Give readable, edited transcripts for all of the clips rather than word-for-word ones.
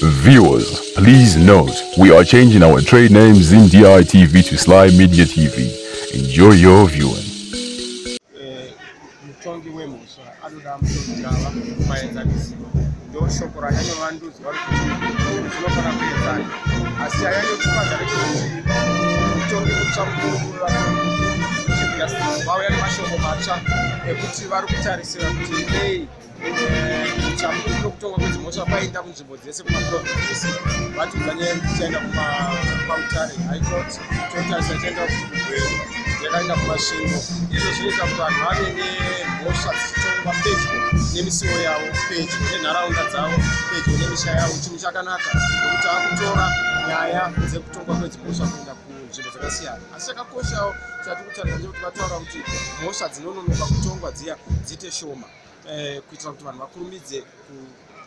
Viewers, please note we are changing our trade name ZimDI TV to Sly Media TV. Enjoy your viewing. Mutongi wemhosva anoda mutongi gava maenzanisiro, ndo shoko ranyanyovandudzwa rekuti zvinhu zvinofanira kuenzana. Asi chanyanyotifadza ndechekuti mutongi mutsva mukuru, Chief Justice, vauya nemashoko matsva ekuti vari kutarisira kuti dei chapupu nokutongwa kwedzimhosva kwaenda kunzvimbo dzese, kumaprovince ese. Vatiudza nyaya yekuti tichaenda kwaMutare High Court, totarisa tichaenda kuti kuGweru, yakaenda kuMasvingo. Izvo zvinoita kuti vanhu vave nemhosva dzichitongwa pedyo nemisiwo yavo, pedyo nenharaunda dzavo, pedyo nemisha yavo. Chinhu chakanaka nekuti akutora nyaya dzekutongwa kwedzimhosva kuenda kunzvimbo dzakasiyana. Asi chakakoshawo chati kutarira ndechekuti vataura kuti mhosva dzinononoka kutongwa dziya dziite shoma, kuitira kuti vanhu vakurumidze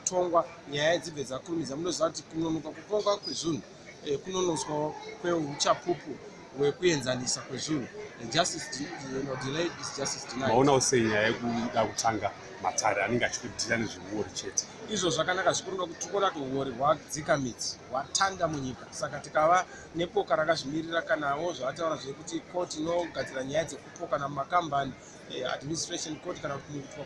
kutongwa, nyaya dzibve dzakurumidza. Munoziva kuti kunonoka kutongwa kwezvinhu kunonotswawo kweuchapupu hwekuenzanisa kwezvinhu. Justice delayed is justice denied. Maonawo sei nyaya yekuda kutanga matare anenge achikudeala nezveuori chete? Izvo zvakanaka zvikuru nokuti tikuona kuti uori hwadzika midzi, hwatanda munyika. Saka tikava nepoka rakazvimirira, kanawo zvavataura zvekuti court inogadzira nyaya dzekupokana mumakambani, administration court, kana kuti mukuitwa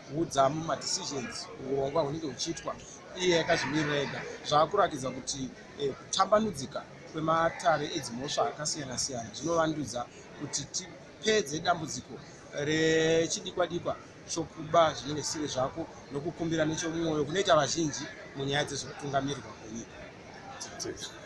kweudzamu, madecisions, urongwa hunenge huchiitwa, iye yakazvimirira ega, zvaakuratidza kuti kutambanudzika kwematare edzimhosva akasiyana siyana zvinovandudza kuti tipedze dambudziko rechidikwa dikwa chokuba zvinenge zvisiri zvako nokukumbira nechomumwoyo kunoita vazhinji munyaya dzezvekutungamirirwa kwenyika.